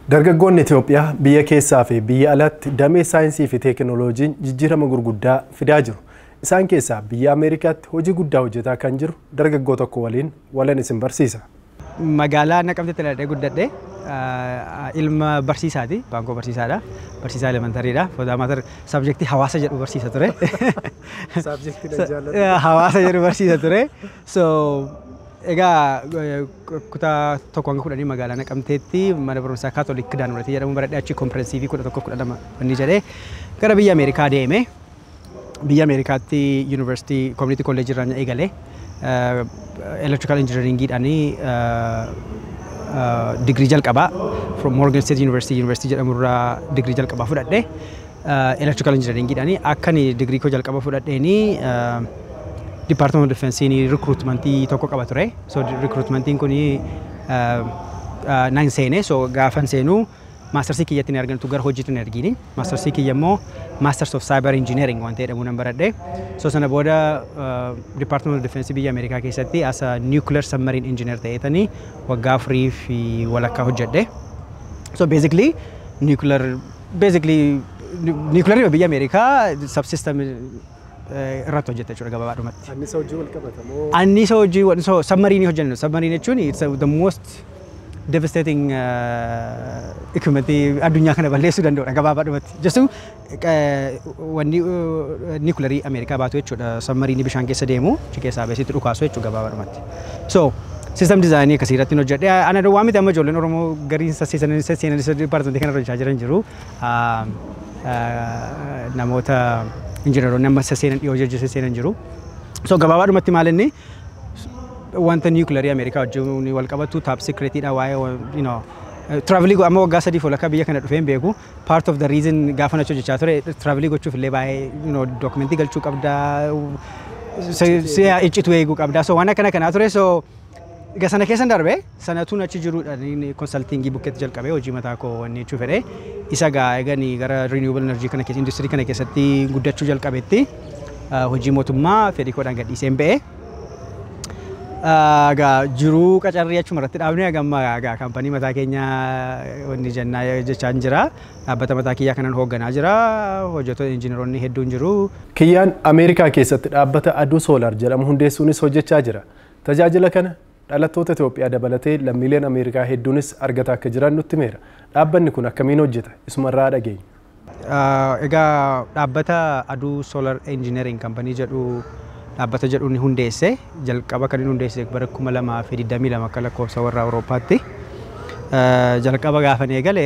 Dargaggoonni Itoophiyaa biyya keessaa fi biyya alatti damee saayinsii fi teekinooloojiin jijjiirama gurguddaa fidaa jiru. Isaan keessaa biyya Ameerikaatti hojii guddaa hojjetaa kan jiru dargaggoo tokko waliin walan isin barsiisa. Magaalaa Naqamteetti dhaladhee guddadhe. Ilma barsiisaati. Baankoo barsiisaadha. Barsiisaa elementarydha. For that matter, subjectii hawaasa jedhu barsiisa ture. Hawaasa jedhu barsiisa ture. So egaa kutaa 1 hanga 10 magaalaa Naqamteetti mana barumsaa Kaatolik Kidaan Muratii jedhamu baradhee, achi comprehensive 11 12 wanni jedhee gara biyya Ameerikaa deeme. Biyya Ameerikaatti yuunivarsiitii community college irraa eegale. Electrical engineeringiidhaan digirii jalqabaa from Morgan State University jedhamu irraa digirii jalqabaa fudhadhe. Electrical engineeringiidhaan akkani digirii koo jalqaba fudhadheeni Department of Defense recruitmentii tokko qaba ture. So recruitmentiin kun nan seene. So gaafan seenuu mastersii kiyyatti ni argantu, gara hojiitti ni argini. Mastersii kiyya immoo Masters of Cyber Engineering waan ta'e jedhamu nan baradhe. So sana booda Department of Defense biyya Ameerikaa keessatti as a nuclear submarine engineer ta'eetanii waggaa 4.5 hojjedhe. So basically nuclear biyya Ameerikaa subsystem irratti hojjette jechuudha gabaabadhumatti. Annisa hojii wal qabata moo? Annisa hojii, so submarine hojjennu. Submarine jechuun it's the most devastating equipment addunyaa kana balleessuu danda'udha gabaabadhumatti. Jechuun wanni nuclearii Ameerikaa baatu jechuudha. Submarine bishaan keessa deemu achi keessaa beesitti dhukaasu jechuudha gabaabadhumatti. So system design akkasii irratti hojjedhe. Ana duwwaa miti, amma ijoolleen Oromoo gariin sasseesan departmentii kana hojjechaa jiran jiru. Namoota injiinaroonni amma saseenan dhiyoo hojii saseenan jiru. So gabaabaadhumatti maal inni wanta nuclearii Ameerikaa wajjin wal qabatu, top secretidha, waa'ee travelii amma waggaa 3 walakkaa biyya kana dhufee hin beeku. Part of the reason gaafa nachi hojjechaa ture travelii gochuuf illee baay'ee documentii galchuu qabdaa, iccituu eeguu qabdaa. So waan akkana kanaa ture. So egaa sana keessan darbe sanatuun achi jiruudha consultingii bukkeetti jalqabee hojii mataa koo wanni jechuu fedhe. Isa gaa eeganii gara renewable energy kana keessa, industirii kana keessatti guddachuu jalqabetti hojii mootummaa fedhii koodhaan gadhiiseen ba'e. Egaa jiruu qacarrii achuma irratti dhaabnee gamma egaa kaampanii mataa keenya wanni jennaa jechaa jira. Dhaabbata mataa kiyyaa kanan hoogganaa jira. Hojjettoota injiinaroonni hedduun jiru. Kiyyaan Ameerikaa keessatti dhaabbata Aduu Solar jedhamu hundeessuunis hojjechaa jira. Tajaajila kana dhalattoota Itoophiyaa dabalatee lammiileen Ameerikaa hedduunis argataa akka jiran nutti himeera. Dhaabbanni kun akkamiin hojjeta? Isumarraa dhageenya. Egaa dhaabbata Aduu Solar Engineering Company jedhu, dhaabbata jedhu ni hundeesse. Jalqaba kan inni hundeesse bara 2022 akka lakkoofsa warra Awurooppaatti. Jalqaba gaafa eegale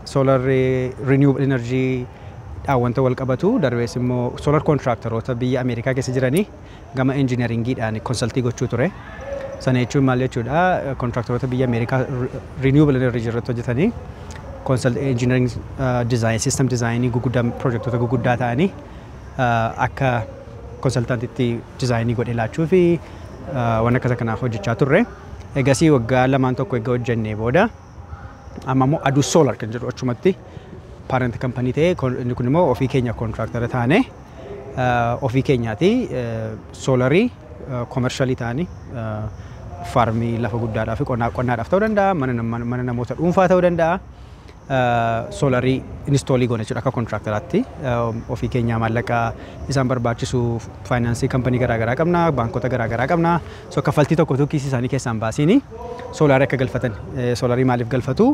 solar renewable energy wanta wal qabatu, darbees immoo solar contractoroota biyya Ameerikaa keessa jiranii gama engineeringiidhaan consultii gochuu ture. Sana jechuun maal jechuudha? Contractoroota biyya Ameerikaa renewable energy irratti hojjetanii consult engineering design, system design guguddaa, projektoota guguddaa ta'anii akka consultantitti designii godhee laachuu fi waan akkasa kanaaf hojjechaa turre. Egasii waggaa lamaan tokko egaa hojjennee booda amma immoo Aduu Solar kan jedhu achumatti parent company ta'ee, inni kun immoo ofii keenya contractora taane, ofii keenyaati solarii commercialii ta'anii farmii lafa guddaadhaa fi qonnaadhaaf ta'uu danda'a, mana namoota dhuunfaa ta'uu danda'a. Solarii installii goone jechuudha akka contractoraatti. Ofii keenyaa maallaqa isaan barbaachisu financeii company garaagaraa qabna, baankota garaagaraa qabna. So kaffaltii tokkotu kiisii isaanii keessaan baasiini solarii akka galfatan. Solarii maaliif galfatu?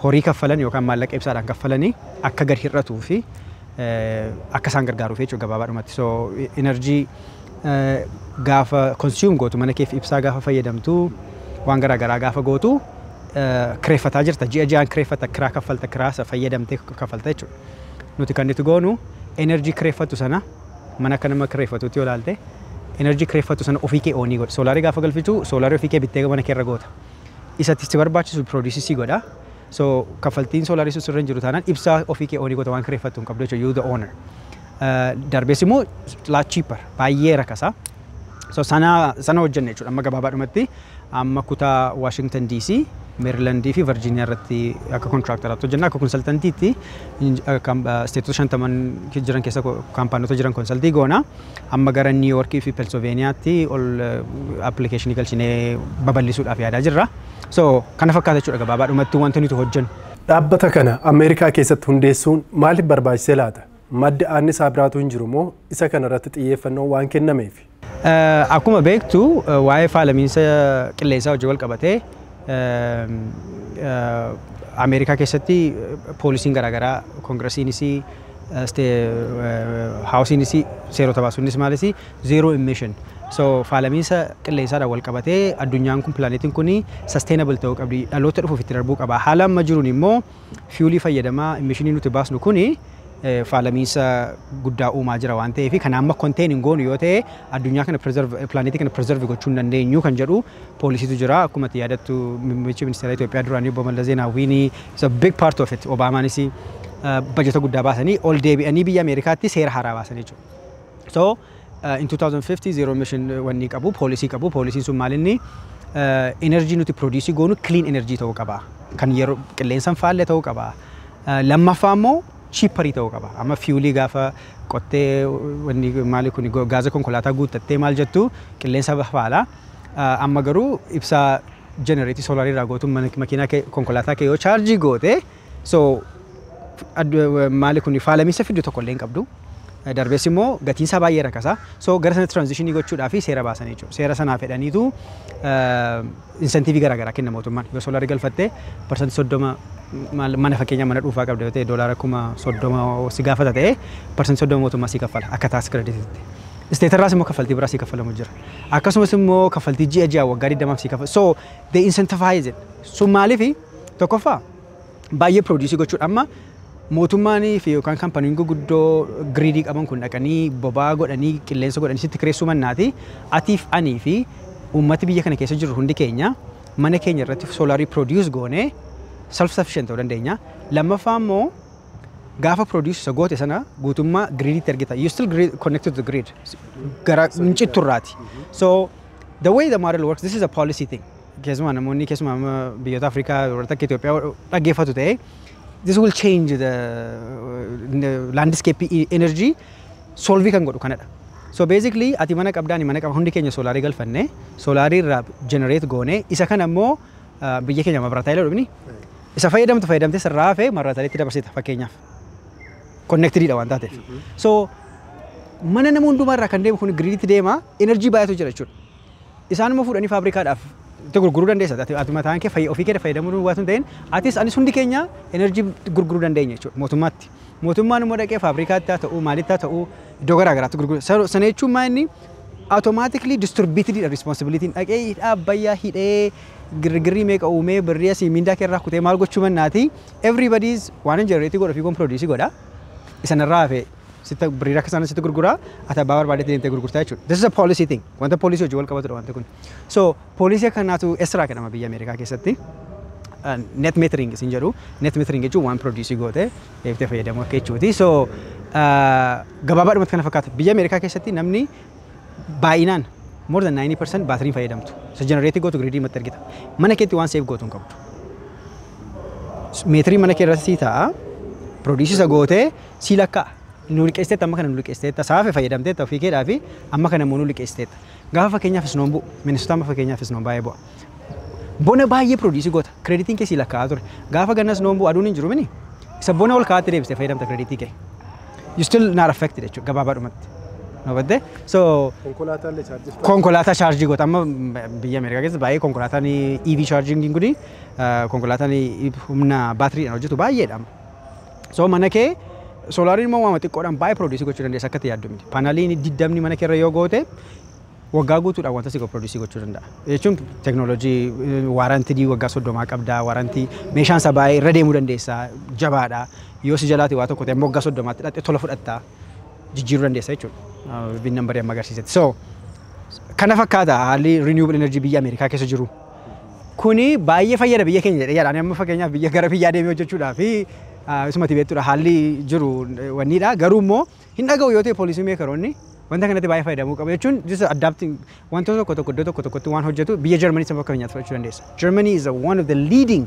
Horii kaffalan yookaan maallaqa ibsaadhaan kaffalanii akka gad hir'atuu fi akka isaan gargaaruuf jechuudha gabaabaadhumatti. So energy gaafa consume gootu, mana keef ibsaa gaafa fayyadamtu, waan garaagaraa gaafa gootu, kireeffataa jirta. Ji'a ji'aan kireeffata, kiraa kaffalta, kiraa isa fayyadamtee kaffalta jechuudha. Nuti kan nuti goonu energy kireeffattu sana, mana akka nama kireeffatutti yoo ilaalte, energy kireeffattu sana ofii kee ownii godha. Solarii gaafa galfitu solarii ofii kee bittee mana kee irra goota. Isatti si barbaachisu produceii godha. So kaffaltiin solarii sun sirra hin jiru taanaan ibsaa ofii kee ownii goota, waan kireeffattu hin qabdu jechuudha, you the owner. Darbees immoo lot cheaper, baay'ee rakasa. So sana sana hojjenne jechuudha amma gabaabaadhumatti. Amma kutaa Washington DC, Meerilandii fi Virgiiniyaa irratti akka contractoraatti hojjenna. Akka consultantiitti stateota 50 jiran keessa kaampaanota jiran consultii goona. Amma gara Niw Yoorkii fi Pennsylvaniyaatti ol applicationii galchinee babal'isuudhaaf yaadaa jirra. So kana fakkaata jechuudha gabaabaadhumatti wanti nuti hojjennu. Dhaabbata kana Ameerikaa keessatti hundeessuun maaliif barbaachisee laata? Madda annisaa biraatu hin jiru moo isa kana irratti xiyyeeffannoo waan kennameef? Akkuma beektu, waa'ee faalamiinsa qilleensaa hojii wal qabatee Ameerikaa keessatti policyn garaagaraa, koongiresiinis, Houseiinis, seerota baasuunis maalis zero emission. So faalamiinsa qilleensaadhaan wal qabatee addunyaan kun, planetiin kun sustainable ta'uu qabdi, dhaloota dhufuuf itti darbuu qaba. Haala amma jiruun immoo fuelii fayyadamaa emissionii nuti baasnu kuni faalamiinsa guddaa uumaa jira waan ta'eef, kana amma contain hin goonu yoo ta'e addunyaa kana preserve, planetii kana preserve gochuu hin dandeenyu kan jedhu policytu jira. Akkuma ati yaadattu, muummichi ministeera Itoophiyaa duraanii Obbo Mallas Zeenaawwiin is a big part of it. Obaamaanis bajeta guddaa baasanii ol deebi'anii biyya Ameerikaatti seera haaraa baasanii jechuudha. So in 2050 zero emission wanni qabu, policy qabu. Policyn sun maal inni? Energy nuti produce goonu clean energy ta'uu qaba. Kan yeroo qilleensa hin faalle ta'uu qaba. Lammaffaa immoo cheaperii ta'uu qaba. Amma fuelii gaafa qottee, wanni maali kun, gaaza konkolaataa guuttattee maal jettu, qilleensa faala. Amma garuu ibsaa generateii solarii irraa gootuun makiinaa kee, konkolaataa kee yoo chaarjii goote, so maali kun, faalamiinsa fiddu tokko illee hin qabdu. Darbees immoo gatiin isaa baay'ee rakasa. So gara sana transitionii gochuudhaaf seera baasanii jechuudha. Seera sanaa fedhaniitu incentiveii garaagaraa kenna mootummaan. Yoo solarii galfatte 30%, mana fakkeenya mana dhuunfaa qabda yoo ta'e, doolaara 30,000 si gaafata ta'e, 30% mootummaa si kaffala akka tax creditiitti. Statearraas immoo kaffaltii biraa si kaffalamu jira. Akkasumas immoo kaffaltii ji'a ji'a waggaa 20 si kaffala. So they incentivize it. Sun maaliifi? Tokkoffaa, baay'ee produce gochuudha. Amma mootummaan fi yookaan kaampaniin guguddoo gridii qaban kun dhaqanii boba'aa godhanii, qilleensa godhanii sitti kireessuu mannaati, atiif anii fi uummati biyya kana keessa jiru hundi keenya mana keenya irratti solarii produce goonee self sufficient ta'uu dandeenya. Lammaffaa immoo gaafa produce isa goote sana guutummaa gridiitti argita. You still grid, connected to the grid. Gara citturraati. So the way the model works, this is a policy thing. Keessumaa namoonni, keessumaa amma biyyoota Afrikaa warra akka Itoophiyaa dhaggeeffatu ta'e, this will change the landscape energy solve kan godhu kanadha. So basically ati mana qabdaa, ani mana qaba, hundi keenya solarii galfanne, solarii irraa generate goone, isa kana immoo biyya keenya mabrataa illee dhumni isa fayyadamtu fayyadamte sirraa hafee mabraataaleetti dabarsita fakkeenyaaf. Connectedidha waan taateef. So mana nama hundumaa irraa kan deemu kun gridiitti deema, energy baay'eetu jira jechuudha. Isaan immoo fuudhanii faabrikaadhaaf itti gurguruu dandeessa. Ati mataan kee ofii kee fayyadamuu waan hin ta'in, atis anis hundi keenya energy gurguruu dandeenya jechuudha mootummaatti. Mootummaan immoo dhaqee faabrikaatti haa ta'uu, maalitti haa ta'uu, iddoo garaa garaatti gurguru. Sana jechuun maa inni? Automatically distributed responsibility dhaqee hidhaa abbayyaa hidhee, girgirrii meeqa uumee, birrii asii mindaa kee irraa kutee maal gochuu mannaati, everybody's waan hin generate godha, ofii produce godha. Isan irraa hafe sitta birrii akka sana sitti gurguraa, ati abbaa barbaadetti deemtee gurgurtaa jechuudha. This is a policy thing. Wanta policy hojii wal qabatudha wanti kun. So policy akkanaatu ESRA jedhama biyya Ameerikaa keessatti. Net metering isin jedhu. Net metering jechuun waan produce goote deebiftee fayyadamu akka jechuuti. So gabaabaadhumatti kana fakkaata. Biyya Ameerikaa keessatti namni baay'inaan more than 90% baatiriin fayyadamtu. Isa generate gootu gridii matti argita. Mana keetti waan save gootu hin qabdu. Meetirii mana kee irratti sii ta'a. Produce isa gootee sii lakkaa'a. Nu liqeessiteetta, amma kana nu liqeessiteetta, saafe fayyadamteetta ofii keedhaa fi amma kana immoo nu liqeessiteetta. Gaafa fakkeenyaaf snowon bu'u, Minnesota amma fakkeenyaaf snowon baay'ee bu'a. Bona baay'ee produce goota, creditiin kee sii lakkaa'aa ture. Gaafa ganna snowon bu'u, aduun hin jiru mini, isa bona ol kaa'aatti deebistee fayyadamta creditii kee. You still not affected jechuudha gabaabaadhumatti. Hubattee? So Konkolaataa illee chaarjii. Konkolaataa chaarjii goota. Amma biyya Ameerikaa keessa baay'ee konkolaataan EV charging kuni, konkolaataan humna baatiriidhaan hojjetu baay'eedha. So mana kee solariin immoo waama xiqqoodhaan baay'ee produce gochuu dandeessa akka itti yaaddu miti. Paneliin 20 mana keerra yoo goote waggaa guutuudhaan wanta si produce gochuu danda'a. Jechuun teeknooloojii warranty waggaa 30 qabda, warranty meeshaan isaa baay'ee irra deemuu dandeessa, jabaadha. Yoo si jalaati waa tokko ta'e immoo waggaa 30tti dhaqxee tola fudhatta, jijjiiruu dandeessa jechuudha. VIN numberii amma agarsiisetti. So kana fakkaata haalli renewable energy biyya Ameerikaa keessa jiru. Kuni baay'ee fayyada biyya keenya jedhee yaadaan. Amma fakkeenyaaf biyya gara biyyaa deemee hojjechuudhaa fi isumatti beektudha haalli jiru wanniidha. Garuu immoo hin dhaga'u yoo ta'e policy makeroonni Wanta kanatti baay'ee fayyadamuu qaba jechuun just adapting wantoota tokko tokko iddoo tokko tokkotti waan hojjetu. Biyya Germany sama fakkeenyaatti fudhachuu dandeessa. Germany is one of the leading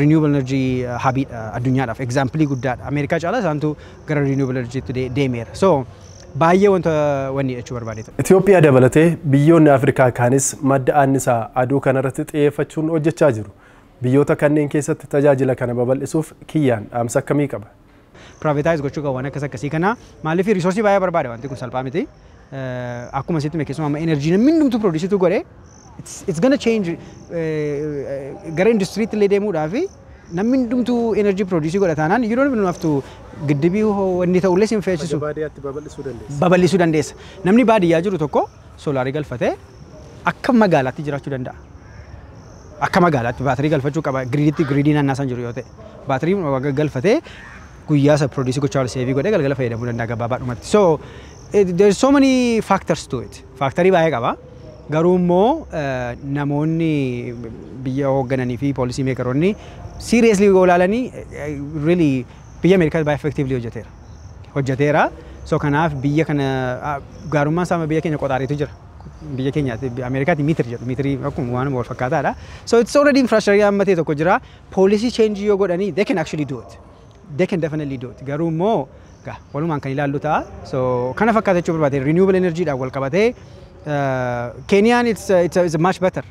renewable energy hub addunyaadhaaf example guddaadha. Ameerikaa caalaa isaantu gara renewable energy deemeera. So baay'ee wanta wanni jechuu barbaade. Itoophiyaa dabalatee biyyoonni Afrikaa kaanis madda annisaa aduu kanarratti xiyyeeffachuun hojjechaa jiru. Biyyoota kanneen keessatti tajaajila kana babal'isuuf Kiyyaan dhaamsa akkamii qaba? Privatize gochuu qabu waan akkas akkasii kana. Maaliif? Resource baay'ee barbaada, wanti kun salphaa miti. Akkuma sitti hime, keessumaa amma energy namni hundumtuu produce godhe it's gonna change. Gara industiriitti illee deemuudhaaf namni hundumtuu energy produce godha taanaan, you don't even have to giddibii wanni ta'ullee sin feesisu. Baadiyyaatti babal'isuu dandeessa. Babal'isuu dandeessa. Namni baadiyyaa jiru tokko soolaarii galfatee akka magaalaatti jiraachuu danda'a. Akka magaalaatti baatirii galfachuu qaba. Giriiditti, giriidii naannaa san jiru yoo ta'e, baatirii galfatee guyyaa isa produce gochaa ol save godhee galgala fayyadamuu danda'a gabaabaadhumatti. So there's so many factors to it. Factorii baay'ee qaba. Garuu immoo namoonni biyya hooggananii fi policy makeroonni seriously yoo ilaalanii, really biyya Ameerikaatti baay'ee effectively hojjeteera. Hojjeteera. So kanaaf biyya kana gaarummaan isaa biyya keenya qoxaariitu jira. Biyya keenyaatti, Ameerikaatti meter jedhu, meterii akkuma waan wal fakkaataadha. So it's already infrastructure amma ta'e tokko jira. Policy change yoo godhanii, they can actually do it. They can definitely do it. Garuu immoo walumaan kan ilaallu ta'a. So kana fakkaata jechuu barbaade. Renewable energy dhaan wal qabatee Keeniyaan it's much better.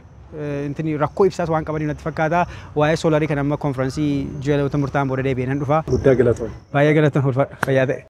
Intini rakkoo ibsaas waan qabaniif natti fakkaata. Waa'ee soolarii kan amma konfiraansii ji'oota murtaa'an booda deebi'ee nan dhufa. Guddaa galatoon. Baay'ee galatoon, ulfaadha. Fayyaa ta'e.